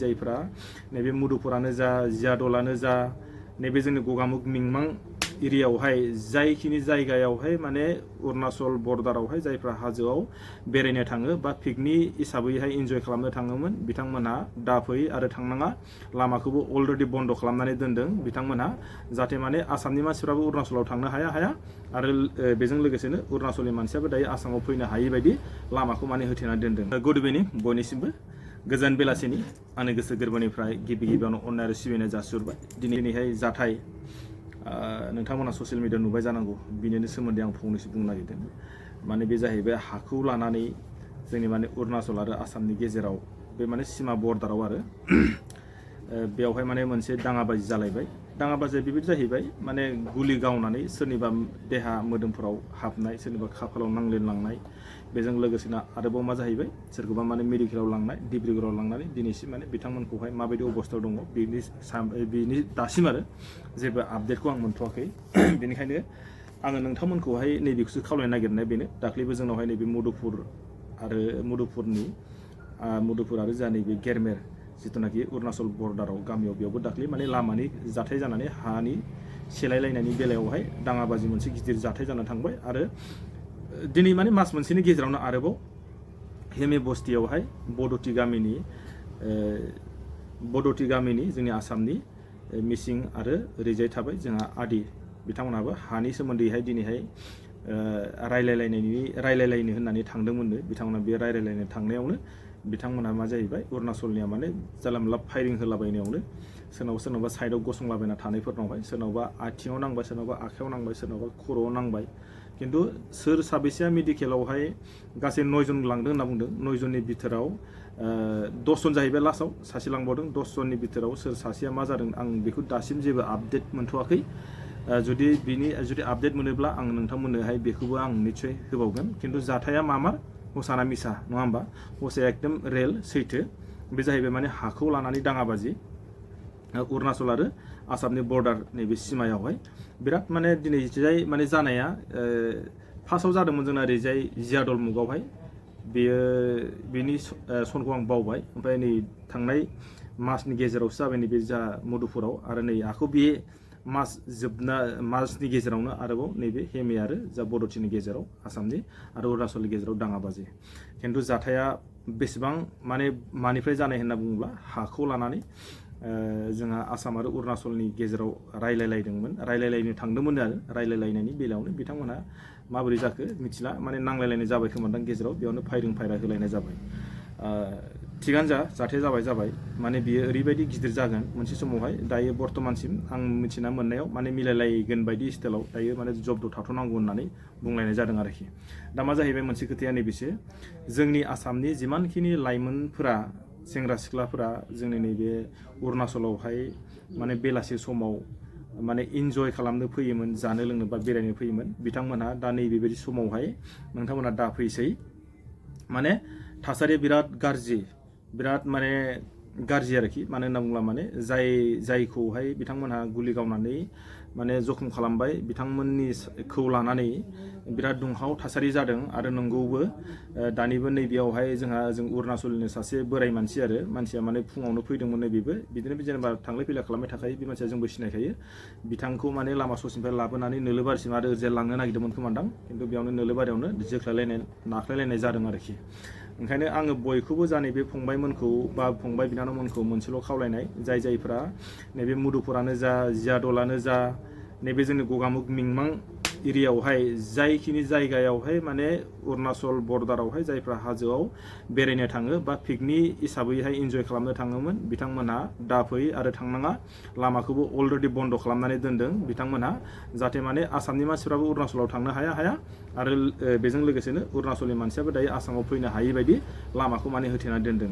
जायफोरा नैबे मुदुफुरानो जा जियादलानो जा नैबे जोंनि गगामुग मिंमां एरियायावहाय जायखिनि जायगायावहाय माने अरुणाचल बर्डारावहाय जायफ्रा हाजोआव बेरायनो थाङो बा पिकनिक हिसाबैहाय इन्जय खालामनो थाङोमोन बिथांमोनहा दा फै आरो थांनाङा लामाखौबो अलरेडि बन्द खालामनानै दोनदों बिथांमोनहा जाहाथे माने आसामनि मानसिफ्राबो अरुणाचलाव थांनो हाया आरो बेजों लोगोसेनो अरुणाचलनि मानसियाबो दायो आसामाव फैनो हायि बायदि लामाखौ माने होथेना दोनदों। गुड इभिनिं बयनिसिमबो गोजोन बेलासिनि आंनि गोसो गोरबोनिफ्राय गिबियावनो अननाय आरो सिबिनाय जासिहरबाय। दिनैहाय जाथाय नोंथांमोना ससियेल मिडिया नुबाय जानांगौ बिनिनो सोमोन्दै आं फंनैसो बुंनो नागिरदों। माने बे जाहैबाय हाखौ लानानै जोंनि माने अरुणाचल आरो आसामनि गेजेराव बे माने सिमा बर्डाराव आरो बेवहाय माने मोनसे दाङाबाजि जालायबाय। दाङाबाजिया बेबायदि जाहैबाय माने गुलि गावनानै सोरनिबा देहा मोदोमफोराव हाबनाय, सोरनिबा खाफालाव नांलायलांनाय, बेजों लोगोसेनो आरोबाव मा जाहैबाय सोरखौबा माने मेडिकेलाव लांनाय, डिब्रुगड़आव लांनानै दिनैसिम माने बिथांमोनखौहाय माबायदि अबस्थायाव दङ बेनि दासिम आरो जेबो आपडेटखौ आं मोनथ'वाखै। बेनिखायनो आङो नोंथांमोनखौहाय नैबेखौसो खावलायनो नागिरनाय बेनो, दाख्लैबो जोंनावहाय नैबे मुदुफुर आरो जा नैबे गेरमेर जिथुनाखि अरुणाचल बर्डाराव गामियाव बेयावबो दाख्लै माने लामानि जाथाय जानानै हानि सेलायलायनायनि बेलायावहाय दाङाबाजि मोनसे गिदिर जाथाय जानानै थांबाय। आरो दिनै माने मास मोनसेनि गेजेरावनो आरोबाव हेमे बस्तियावहाय बड'ति गामिनि जोंनि आसामनि मिसिं आरो ओरैजाय थाबाय जोंहा आदि बिथांमोनहाबो हानि सोमोन्दैहाय दिनैहाय रायलायलायनो होननानै थांदोंमोननो। बिथांमोना बे रायलायलायनो थांनायावनो बिथांमोनहा मा जाहैबाय अरुणाचलनिया माने जानला मोनला फायरिं होलाबायनायावनो सोरनावबा साइडआव गसंलाबायना थानायफोरनावहाय सोरनावबा आथिङाव नांबाय, सोरनावबा आखाइयाव नांबाय, सोरनावबा खर'आव नांबाय। खिन्थु सोर साबेसेया मेडिकेलावहाय गासै 9 जन लांदों होनना बुंदों। 9 जननि बिथोराव 10 जन जाहैबाय लास्टआव, सासे लांबावदों। 10 जननि बिथोराव सोर सासेया मा जादों आं बेखौ दासिम जेबो आपडेट मोनथ'वाखै। जुदि आपडेट मोनोब्ला आं नोंथांमोननोहाय बेखौबो आं निस्सय होबावगोन। खिन्थु जाथाया मामार हसाना मिसा नङा होमबा? हसाया एकदम रेल सैथो। बे जाहैबाय माने हाखौ लानानै दाङाबाजि अरुणाचल आरो आसामनि बर्डार नैबे सिमायावहाय बिराद माने दिनैजाय माने जानाया फार्स्टआव जादोंमोन जोंना ओरैजाय जियादल मुगावहाय, बेनि सनखौ आं बावबाय। ओमफ्राय नै थांनाय मासनि गेजेरावसो जाबाय नैबे जा मुदुफुराव, आरो नै आखौ बे मार्चनि गेजेरावनो आरोबाव नैबे हेमे आरो जा बड'तिनि गेजेराव आसामनि आरो अरुणाचलनि गेजेराव दाङाबाजि। खिन्थु जाथाया बेसेबां माने मानिफ्राय जानाय होनना बुङोब्ला हाखौ लानानै जोंहा आसाम आरो अरुणाचलनि गेजेराव रायलायलायनो थांदोंमोन आरो रायलायलायनायनि बेलायावनो बिथांमोनहा माबोरै जाखो मिथिला, माने नांलायलायनाय जाबाय खोमादां गेजेराव, बेयावनो फायरा होलायनाय जाबाय। थिगानो जाथाया जाबाय माने बियो ओरैबायदि गिदिर जागोन मोनसे समावहाय। दायो बर्थमानसिम आं मिथिना मोननायाव माने मिलायलायगोन बायदि स्टाइलाव दायो माने जब्द थाथ'नांगौ होननानै बुंलायनाय जादों आरोखि। दा मा जाहैबाय मोनसे खोथाया नैबेसो, जोंनि आसामनि जिमानखिनि लाइमोनफोरा, सेंग्रा सिख्लाफोरा जोंनि नैबे अरुणाचलावहाय माने बेलासि समाव माने इन्जय खालामनो फैयोमोन, जानो लोंनो बा बेरायनो फैयोमोन, बिथांमोनहा दा नैबेबायदि समावहाय नोंथांमोनहा दा फैसै। माने थासारिया बिराद गाज्रि आरोखि। मानो होनना बुङोब्ला माने जायखौहाय बिथांमोनहा गुलि गावनानै माने जखम खालामबाय, बिथांमोननिखौ लानानै बिराद दुंहाव थासारि जादों। आरो नंगौबो दानिबो नैबेयावहाय जों अरुणाचलनि सासे बोराय मानसिया माने फुङावनो फैदोंमोन। बेबो बिदिनो जेनेबा थांलाय फैलाय खालामबाय थाखायो बे मानसिया, जोंबो सिनायखायो। बिथांखौ माने लामा ससेनिफ्राय लाबोनानै नोलोबारिसिम आरो ओरैजाय लांनो नागिरदोंमोन खोमादां, खिन्थु बेयावनो नोलोबारियावनो नाख्लायलायनाय जादों आरोखि। ओंखायनो आङो बयखौबो जा नैबे फंबायमोनखौ बा फंबाय बिनानावमोनखौ मोनसेल' खावलायनाय, जायफोरा नैबे मुदुफुरानो जा जियादलानो जा नैबे जोंनि गगामुग मिंमां एरियायावहाय जायखिनि जायगायावहाय माने अरुणाचल बर्डारावहाय जायफ्रा हाजोआव बेरायनो थाङो बा पिकनिक हिसाबैहाय इन्जय खालामनो थाङोमोन, बिथांमोनहा दा फै आरो थांनाङा लामाखौबो अलरेडि बन्द खालामनानै दोनदों बिथांमोनहा, जाहाथे माने आसामनि मानसिफ्राबो अरुणाचलाव थांनो हाया आरो बेजों लोगोसेनो अरुणाचलनि मानसियाबो दायो आसामाव फैनो हायि बायदि लामाखौ माने होथेना दोनदों।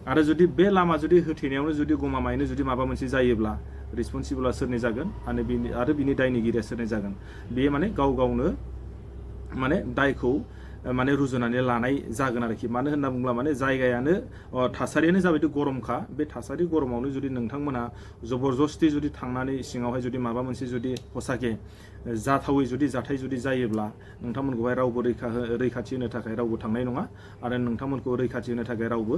आरो जुदि बे लामा होथेनायावनो गमामायैनो माबा मोनसे जायोब्ला रिसपन्सिबोला सोरनि जागोन आरो बिनि दायनिगिरिया सोरनि जागोन? बेयो माने गावनो माने दायखौ माने रुजुनानै लानाय जागोन आरोखि। मानो होनना बुङोब्ला माने थासारियानो जाबायदि गरमखा, बे थासारि गरमावनो जुदि नोंथांमोना जबरदस्ति थांनानै सिङावहाय माबा मोनसे हसाके जाथावै जाथाय जायोब्ला नोंथांमोनखौहाय रावबो रैखाथि होनो थाखाय रावबो थांनाय नङा, आरो नोंथांमोनखौ रैखाथि होनो थाखाय रावबो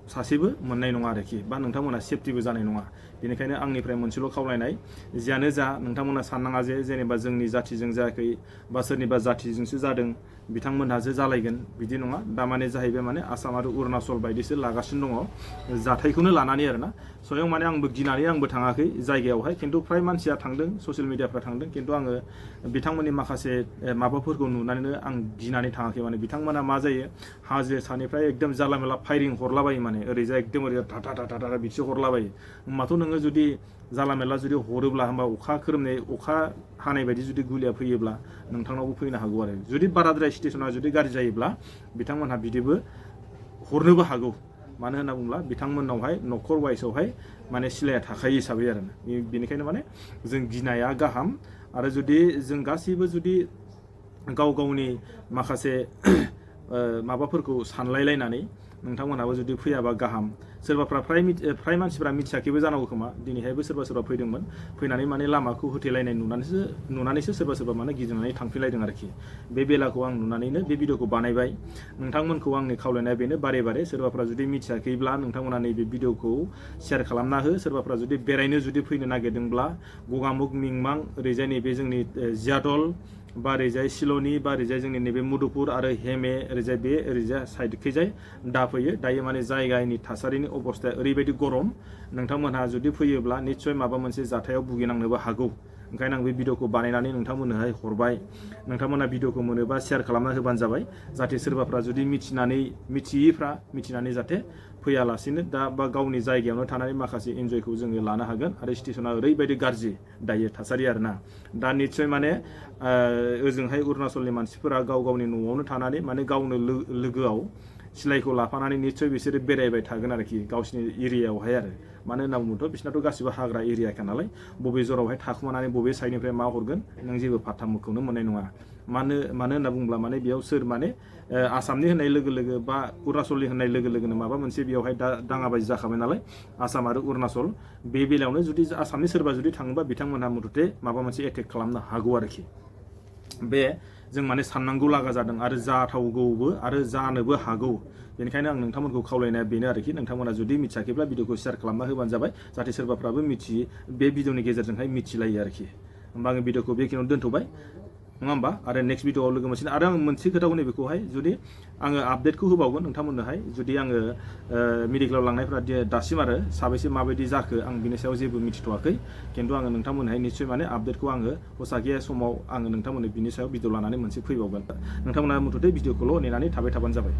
सासेबो मोननाय नङा आरोखि बा नोंथांमोना सेफटिबो जानाय नङा। बेनिखायनो आंनिफ्राय मोनसेल' खावलायनाय, जियानो जा नोंथांमोना साननाङा जे जेनेबा जोंनि जाथिजों जायाखै बा सोरनिबा जाथिजोंसो जादों बिथांमोनहासो जालायगोन, बिदि नङा। दा माने जाहैबाय माने आसाम आरो अरुणाचल बायदिसो लागासिनो दङ जाथायखौनो लानानै आरोना। स्वयं माने आंबो गिनानै आंबो थाङाखै जायगायावहाय, खिन्थु फ्राय मानसिया थांदों, ससियेल मिडियाफ्रा थांदों, खिन्थु आङो बिथांमोननि माखासे माबाफोरखौ नुनानैनो आं गिनानै थाङाखै। माने बिथांमोना मा जायो, हाजो सानिफ्राय एकदम जाला मेला फायरिं हरलाबायो, माने ओरैजाय एकदम ओरै थाथा थाथा थाथा बिदिसो हरलाबायो। होमबाथ' नोङो जुदि जाला मेला जुदि हरोब्ला, होमबा अखा हानाय बायदि जुदि गुलिया फैयोब्ला नोंथांनावबो फैनो हागौ आरो। जुदि बाराद्राय सिटुवेसना जुदि गाज्रि जायोब्ला बिथांमोनहा बिदिबो हरनोबो हागौ। मानो होनना बुङोब्ला बिथांमोननावहाय न'खर वाइसआवहाय माने सिलाया थाखायो हिसाबै आरो। बेनिखायनो माने जों गिनाया गाहाम। आरो जुदि जों गासैबो जुदि गाव गावनि माखासे माबाफोरखौ सानलायलायनानै नोंथांमोनहाबो जुदि फैयाबा गाहाम। सोरबाफ्रा फ्राय मानसिफ्रा मिथियाखैबो जानांगौ खोमा, दिनैहायबो सोरबा फैदोंमोन, फैनानै माने लामाखौ होथेलायनाय नुनानैसो सोरबा माने गिदिंनानै थांफिनलायदों आरोखि। बे बेलाखौ आं नुनानैनो बे भिडिअखौ बानायबाय। नोंथांमोनखौ आंनि खावलायनाया बेनो, बारे सोरबाफ्रा जुदि मिथियाखैब्ला नोंथांमोना नैबे भिडिअखौ शेयार खालामना हो। सोरबाफ्रा जुदि बेरायनो जुदि फैनो नागिरदोंब्ला गगामुग मिंमां ओरैजाय नैबे जोंनि जियादल बा ओरैजाय सिल'नि बा ओरैजाय जोंनि नैबे मुदुपुर आरो हेमे ओरैजाय साइडखैजाय दाफैयो। दायो माने जायगानि थासारिनि अबस्थाया ओरैबायदि गरम, नोंथांमोनहा जुदि फैयोब्ला निस्सय माबा मोनसे जाथायाव भुगिनांनोबो हागौ। ओंखायनो आं बे भिडिअखौ बानायनानै नोंथांमोननोहाय हरबाय। नोंथांमोना भिडिअखौ मोनोबा शेयार खालामना होबानो जाबाय, जाहाथे सोरबाफ्रा जुदि मिथियैफ्रा मिथिनानै जाहाथे फैयालासिनो दा बा गावनि जायगायावनो थानानै माखासे इन्जयखौ जोङो लानो हागोन। आरो सिटुवेसना ओरैबायदि गाज्रि दायो थासारि आरोना। दा निस्सय माने ओजोंहाय अरुणाचलनि मानसिफोरा गाव गावनि न'आवनो थानानै माने गावनो लोगोआव सिलायखौ लाफानानै निस्सय बिसोरो बेरायबाय थागोन आरोखि गावसिनि एरियायावहाय आरो। मानो होनना बुङोब्लाथ' बिसोरनाथ' गासिबो हाग्रा एरियाखा नालाय, बबे जरावहाय थाखुमानानै बबे साइडनिफ्राय मा हरगोन नों जेबो फात्ताखौनो मोननाय नङा। मानो होनना बुङोब्ला माने बेयाव सोर माने आसामनि होननाय लोगो लोगो बा अरुणाचलनि होननाय लोगो लोगोनो माबा मोनसे बेयावहाय दाङाबाजि जाखाबाय नालाय। आसाम आरो अरुणाचल बे बेलायावनो जुदि आसामनि सोरबा जुदि थाङोबा बिथांमोनहा मथथे माबा मोनसे एटेक खालामनो हागौ आरोखि। बे जों माने साननांगौ लागा जादों आरो जाथावगौबो आरो जानोबो हागौ। बेनिखायनो आं नोंथांमोनखौ खावलायनाया बेनो आरोखि, नोंथांमोना जुदि मिथियाखैब्ला भिडिअखौ शेयार खालामना होबानो जाबाय, जाहाथे सोरबाफ्राबो बे भिडिअनि गेजेरजोंहाय मिथिलायो आरोखि। होमबा आङो भिडिअखौ बेखिनियावनो दोनथ'बाय, नङा होमबा? आरो नेक्स्ट भिडिअआव लोगो मोनसिगोन। आरो आं मोनसे खोथाखौ नैबेखौहाय जुदि आङो आपडेटखौ होबावगोन नोंथांमोननोहाय, जुदि आङो मेडिकेलाव लांनायफ्रा दासिम आरो साबैसे माबायदि जाखो आं बिनि सायाव जेबो मिथिथ'वाखै। खिन्थु आङो नोंथांमोनहाय निस्सय माने आपडेटखौ आङो हसाखिया समाव आङो नोंथांमोननो बिनि सायाव भिडिअ लानानै मोनसे फैबावगोन। नोंथांमोना मथथे भिडिअखौल' नेनानै थाबाय थाबानो जाबाय।